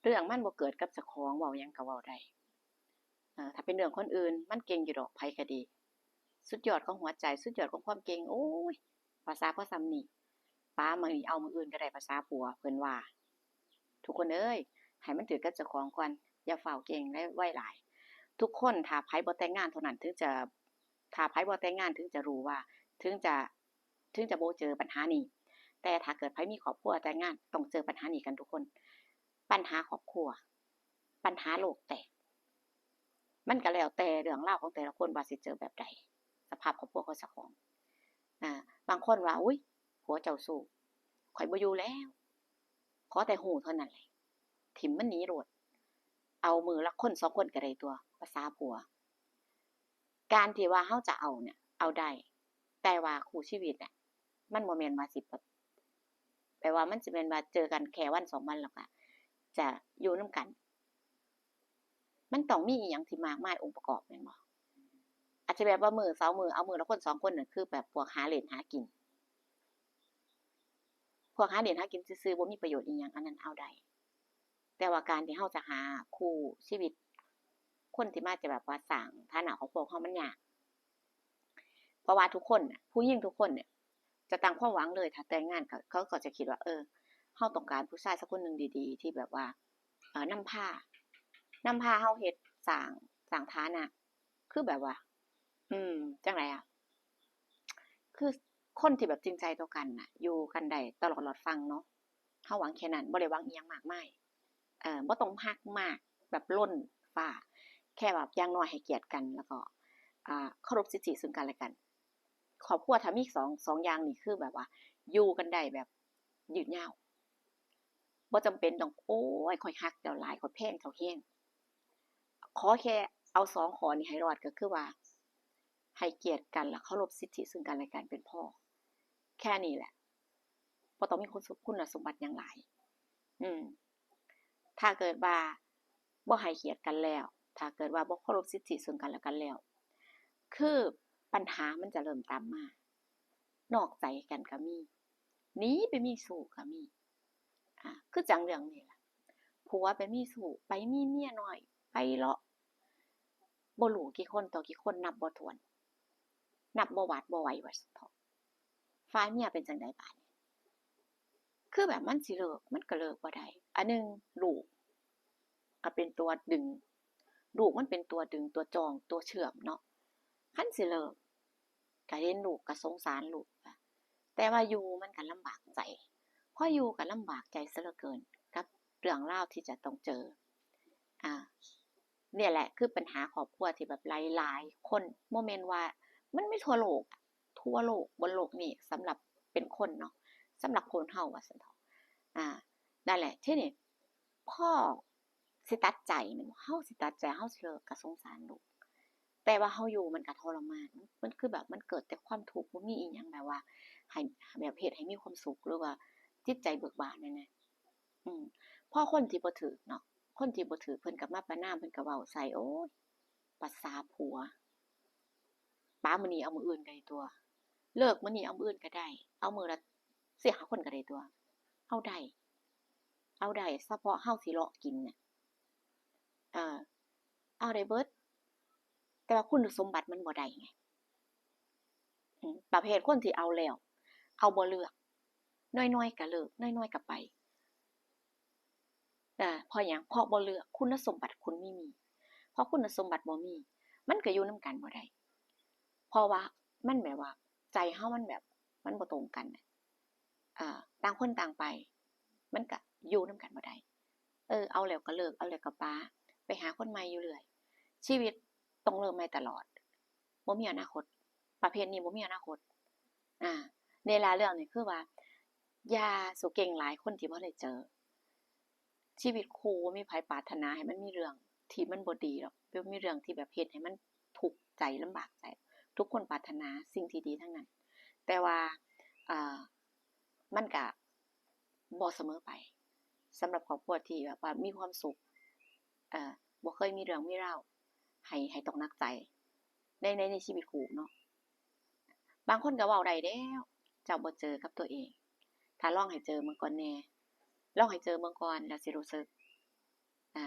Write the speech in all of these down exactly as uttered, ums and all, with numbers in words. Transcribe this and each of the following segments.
เรื่องมันบ่เกิดกับเจ้าของ เว้าหยังก็เว้าได้ เอ่อ ถ้าเป็นเรื่องคนอื่น มันเก่งอยู่ดอก ไผก็ดี สุดยอดของหัวใจ สุดยอดของความเก่ง โอ้ย ภาษาพอส่ำนี้ ปามื้อนี้เอามื้ออื่นก็ได้ ภาษาผัวเพิ่นว่า ทุกคนเอ้ย ให้มันถืกกับเจ้าของก่อน อย่าฟ้าวเก่งและไวหลาย ทุกคนถ้าไผบ่แต่งงานเท่านั้นถึงจะ ถ้าไผบ่แต่งงานถึงจะรู้ว่า ถึงจะ ถึงจะบ่เจอปัญหานี้ แต่ถ้าเกิดไผมีครอบครัวแต่งงานต้องเจอปัญหานี้กันทุกคน ปัญหาครอบครัว ปัญหาโลกแตก มันก็แล้วแต่เรื่องราวของแต่ละคนว่าสิเจอแบบใด สภาพครอบครัวของเจ้าของ อ่า บางคนว่า อุ๊ย ผัวเจ้าชู้ ข้อยบ่อยู่แล้ว ขอแต่ฮู้เท่านั้นแหละ ถิ่มมันหนีโลด เอามื้อละคนสองคนก็ได้ตั่ว ภาษาผัว การที่ว่าเราจะเอาเนี่ย เอาได้ แต่ว่าคู่ชีวิตน่ะ มันบ่แม่นว่าสิแบบ แปลว่ามันสิแม่นว่าเจอกันแค่วันสองวันแล้วก็จะอยู่นำกัน มันต้องมีอิหยังที่มากมายองค์ประกอบแม่นบ่ อาจจะแบบว่ามื้อสองมื้อ เอามื้อละคนสองคนน่ะ คือแบบพวกหาเล่นหากิน พวกหาเล่นหากินซื่อๆ บ่มีประโยชน์อิหยัง อันนั้นเอาได้ แต่ว่าการที่เราจะหาคู่ชีวิต คนที่มาจะแบบว่าสร้างฐานะของพวกเรามันยาก เพราะว่าทุกคนน่ะ ผู้หญิงทุกคนเนี่ย จะตั้งความหวังเลย ถ้าแต่งงานก็ เขาก็จะคิดว่า เออ เราต้องการผู้ชายสักคนหนึ่งดีๆ ที่แบบว่า เอ่อ นำพา นำพาเราเฮ็ด สร้าง สร้างฐานะ คือแบบว่า อืม จั่งใดอะ คือคนที่แบบจริงใจต่อกันน่ะ อยู่กันได้ตลอดรอดฟังเนาะ เราหวังแค่นั้น บ่ได้หวังอิหยังมากมาย เอ่อ บ่ต้องฮักมากแบบล้นฟ้า แค่แบบอย่างน้อยให้เกียรติกัน แล้วก็ อ่า เคารพสิทธิซึ่งกันและกัน ครอบครัวถ้ามีสอง สองอย่างนี่คือแบบว่าอยู่กันได้แบบยืดยาว บ่จำเป็นต้อง โอ๊ย ข้อยฮักเจ้าหลาย ข้อยแพงเจ้าแฮง ขอแค่เอาสองข้อนี้ให้รอด ก็คือว่า ให้เกียรติกัน และเคารพสิทธิซึ่งกันและกันเป็นพอ แค่นี้แหละ บ่ต้องมีคุณสม- คุณสมบัติหยังหลาย อืม ถ้าเกิดว่าบ่ให้เกียรติกันแล้ว ถ้าเกิดว่าบ่เคารพสิทธิซึ่งกันและกันแล้ว คือปัญหามันจะเริ่มตามมา นอกใจกันก็มี หนีไปมีชู้ก็มี อ่า คือจั่งเรื่องนี้ล่ะ ผัวไปมีชู้ ไปมีเมียน้อย ไปเลาะ บ่รู้กี่คนต่อกี่คน นับบ่ถ้วน นับบ่หวาดบ่ไหวว่าซั้นเถาะ ฝ่ายเมียเป็นจั่งใดบาดนี้ คือแบบมันสิเลิก มันก็เลิกบ่ได้ อันหนึ่ง ลูกก็เป็นตัวดึง ลูกมันเป็นตัวดึง ตัวจอง ตัวเชื่อมเนาะ คันสิเลิก ก็เห็นลูกก็สงสารลูก แต่ว่าอยู่มันก็ลำบากใจ พออยู่ก็ลำบากใจซะเหลือเกิน กับเรื่องราวที่จะต้องเจอ อ่า เนี่ยแหละคือปัญหาครอบครัวที่แบบหลายๆ คน บ่แม่นว่า มันมีทั่วโลกอะ ทั่วโลก บนโลกนี้ สำหรับเป็นคนเนาะ สำหรับคนเฮาว่าซั้นเถาะ อ่า นั่นแหละ ทีนี้ พอสิตัดใจแม่นบ่ เฮาสิตัดใจ เฮาสิเลิก ก็สงสารลูก แต่ว่าเฮาอยู่มันก็ทรมาน มันคือแบบมันเกิดแต่ความทุกข์ บ่มีอิหยังแบบว่าให้ แบบเฮ็ดให้มีความสุข หรือว่าจิตใจเบิกบานแน่ๆ อืม พอคนที่บ่ถืกเนาะ คนที่บ่ถืกเพิ่นก็มาประณาม เพิ่นก็เว้าใส่ โอ๊ย ประสาผัว ปามื้อนี้เอามื้ออื่นก็ได้ตั่ว เลิกมื้อนี้เอามื้ออื่นก็ได้ เอามื้อละสี่ห้าคนก็ได้ตั่ว เอาได้ เอาได้ เฉพาะเฮาสิเลาะกินน่ะ เออ เอาได้เบิด แต่ว่าคุณสมบัติมันบ่ได้ไง อืม ประเภทคนที่เอาแล้ว เอาบ่เลือก น้อยๆก็เลิก น้อยๆก็ไป อ่า เพราะหยัง เพราะบ่เลือก คุณสมบัติคุณไม่มี เพราะคุณสมบัติบ่มี มันก็อยู่นำกันบ่ได้ เพราะว่ามันแบบว่า ใจเฮามันแบบ มันบ่ตรงกันน่ะ อ่า ต่างคนต่างไป มันก็อยู่นำกันบ่ได้ เออ เอาแล้วก็เลิก เอาแล้วก็ปา ไปหาคนใหม่อยู่เรื่อย ชีวิตต้องเริ่มใหม่ตลอด บ่มีอนาคต ประเภทนี้บ่มีอนาคต อ่า ในหลายเรื่องนี่คือว่า อย่าสู่เก่งหลายคนที่บ่ได้เจอ ชีวิตคู่บ่มีไผปรารถนาให้มันมีเรื่องที่มันบ่ดีหรอก บ่มีเรื่องที่แบบเฮ็ดให้มันทุกข์ใจลำบากใจ ทุกคนปรารถนาสิ่งที่ดีทั้งนั้น แต่ว่า อ่า มันก็บ่เสมอไป สำหรับครอบครัวที่แบบว่ามีความสุข เอ่อ บ่เคยมีเรื่องมีราวให้ ให้ต้องหนักใจ ใน ใน ในชีวิตคู่เนาะ บางคนก็เว้าได้แล้ว เจ้าบ่เจอกับตัวเอง ถ้าลองให้เจอเบิ่งก่อนแหน่ ลองให้เจอเบิ่งก่อน แล้วสิรู้สึก อ่า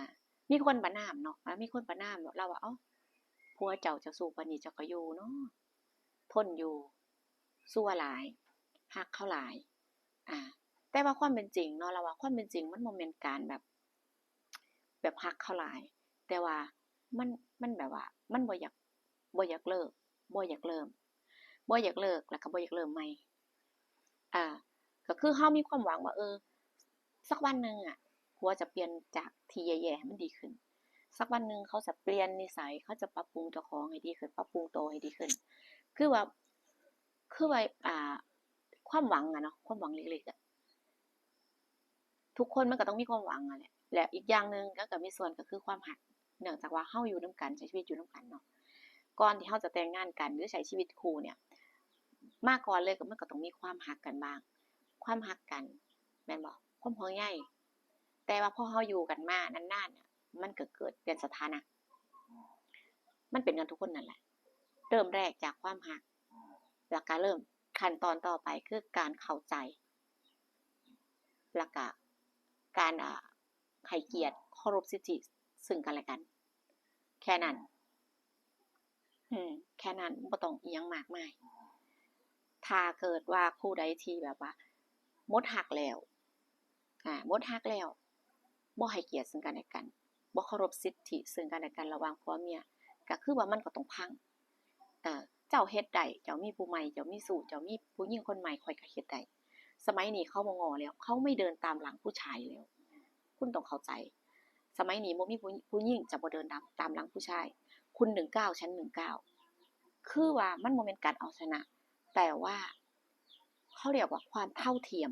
มีคนประณามเนาะ อ่า มีคนประณามเนาะ ลาวว่า เอ้า ผัวเจ้า เจ้าชู้ปานนี้ เจ้าก็อยู่เนาะ ทนอยู่ ชั่วหลาย ฮักเขาหลาย อ่า แต่ว่าความเป็นจริงเนาะ ลาวว่าความเป็นจริงมันบ่แม่นการแบบ แบบฮักเขาหลาย แต่ว่ามัน มันแบบว่า มันบ่อยาก บ่อยากเลิก บ่อยากเริ่ม บ่อยากเลิก แล้วก็บ่อยากเริ่มใหม่ อ่า ก็คือเฮามีความหวังว่า เออ สักวันหนึ่งอะ ผัวจะเปลี่ยนจากที่แย่ๆ ให้มันดีขึ้น สักวันหนึ่งเขาจะเปลี่ยนนิสัย เขาจะปรับปรุงเจ้าของให้ดีขึ้น ปรับปรุงโตให้ดีขึ้น คือว่า คือว่า อ่า ความหวังอะเนาะ ความหวังเล็กๆอะ ทุกคนมันก็ต้องมีความหวังอะแหละ และอีกอย่างหนึ่งก็ ก็มีส่วนก็คือความฮัก เนื่องจากว่าเฮาอยู่นำกัน ใช้ชีวิตอยู่นำกันเนาะ ก่อนที่เฮาจะแต่งงานกัน หรือใช้ชีวิตคู่เนี่ย มาก่อนเลยก็ มันก็ต้องมีความฮักกันบ้าง ความฮักกัน แม่นบ่ ความห่วงใย แต่ว่าพอเฮาอยู่กันมานานๆ น่ะ มันก็เกิดเปลี่ยนสถานะ มันเป็นกันทุกคนนั่นแหละ เริ่มแรกจากความฮัก แล้วก็เริ่มขั้นตอนต่อไปคือการเข้าใจ แล้วก็การ อ่า ให้เกียรติ เคารพสิทธิซึ่งกันและกัน แค่นั้น อืม แค่นั้น บ่ต้องอิหยังมากมาย ถ้าเกิดว่าผู้ใดที่แบบว่าหมดฮักแล้ว อ่า หมดฮักแล้ว บ่ให้เกียรติซึ่งกันและกัน บ่เคารพสิทธิซึ่งกันและกันระหว่างผัวเมีย ก็คือว่ามันก็ต้องพัง เอ่อ เจ้าเฮ็ดได้ เจ้ามีผู้ใหม่ เจ้ามีชู้ เจ้ามีผู้หญิงคนใหม่ ข้อยก็เฮ็ดได้ สมัยนี้เขาบ่ง้อแล้ว เขาไม่เดินตามหลังผู้ชายแล้ว คุณต้องเข้าใจ สมัยนี้บ่มีผู้ ผู้หญิงจะบ่เดินตาม ตามหลังผู้ชาย คุณหนึ่งเก้า ฉันหนึ่งเก้า คือว่ามันบ่แม่นการเอาชนะ แต่ว่าเขาเรียกว่าความเท่าเทียม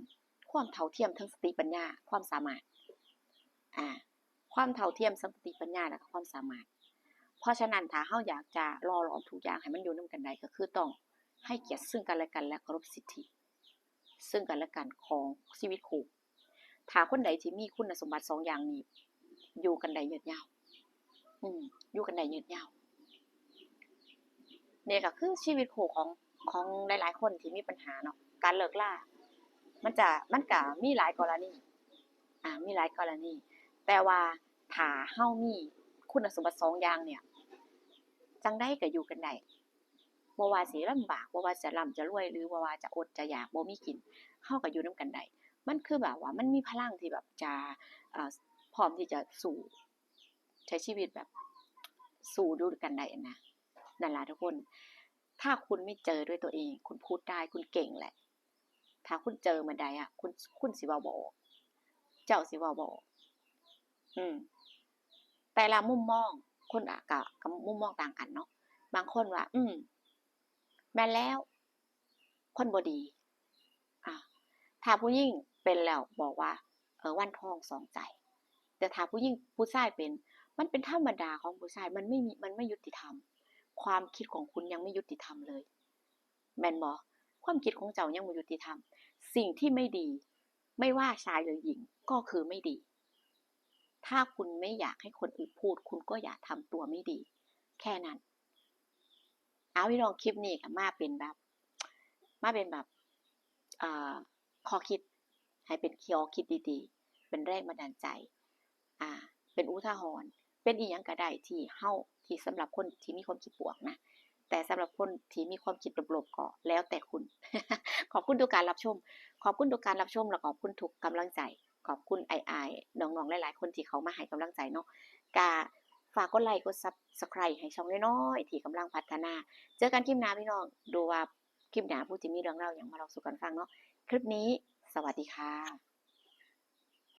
ความเท่าเทียมทางสติปัญญา ความสามารถ อ่า ความเท่าเทียมทางสติปัญญา และก็ความสามารถ เพราะฉะนั้นถ้าเฮาอยากจะหล่อหลอมทุกอย่างให้มันอยู่นำกันได้ ก็คือต้องให้เกียรติซึ่งกันและกัน และเคารพสิทธิซึ่งกันและกันของชีวิตคู่ ถ้าคนใดที่มีคุณสมบัติสองอย่างนี้ อยู่กันได้ยืดยาว อืม อยู่กันได้ยืดยาว นี่ก็คือชีวิตคู่ของ ของหลายๆ คนที่มีปัญหาเนาะ การเลิกลา มันจะ มันก็มีหลายกรณี อ่า มีหลายกรณี แต่ว่าถ้าเฮามีคุณสมบัติสองอย่างเนี่ย จั่งใดก็อยู่กันได้ บ่ว่าสิลำบาก บ่ว่าจะร่ำจะรวย หรือบ่ว่าจะอดจะอยาก บ่มีกิน เฮาก็อยู่นำกันได้ มันคือแบบว่ามันมีพลังที่แบบจะ เอ่อ พร้อมที่จะสู้ ใช้ชีวิตแบบสู้ด้วยกันได้นะ นั่นล่ะทุกคน ถ้าคุณไม่เจอด้วยตัวเอง คุณพูดได้ คุณเก่งแหละ ถ้าคุณเจอเมื่อใดอะ คุณ คุณสิเว้าบ่ออก เจ้าสิเว้าบ่ออก อืม แต่ละมุมมอง คนอะ ก็ ก็มุมมองต่างกันเนาะ บางคนว่า อืม แม่นแล้ว คนบ่ดี อ่า ถ้าผู้หญิงเป็นแล้วบอกว่า เออ วันทองสองใจ แต่ถ้าผู้หญิง ผู้ชายเป็น มันเป็นธรรมดาของผู้ชาย มันไม่มี มันไม่ยุติธรรม ความคิดของคุณยังไม่ยุติธรรมเลย แม่นบ่ ความคิดของเจ้ายังบ่ยุติธรรม สิ่งที่ไม่ดี ไม่ว่าชายหรือหญิง ก็คือไม่ดี ถ้าคุณไม่อยากให้คนอื่นพูด คุณก็อย่าทำตัวไม่ดี แค่นั้น เอาพี่น้อง คลิปนี้ก็มาเป็นแบบ มาเป็นแบบ เอ่อ ข้อคิด ให้เป็นข้อคิดดีๆ เป็นแรงบันดาลใจ อ่า เป็นอุทาหรณ์ เป็นอีหยังก็ได้ที่เฮา ที่สำหรับคนที่มีความคิดบวกนะ แต่สำหรับคนที่มีความคิดลบๆ ก็แล้วแต่คุณ ขอบคุณทุกการรับชม ขอบคุณทุกการรับชม และขอบคุณทุกกำลังใจ ขอบคุณอ้ายๆ น้องๆ หลายๆ คนที่เข้ามาให้กำลังใจเนาะ ก็ฝากกดไลค์ กด Subscribe ให้ช่องน้อยๆ ที่กำลังพัฒนา เจอกันคลิปหน้าพี่น้อง ดูว่าคลิปหน้าผู้จะมีเรื่องราวหยังมาเล่าสู่กันฟังเนาะ คลิปนี้ สวัสดีค่ะ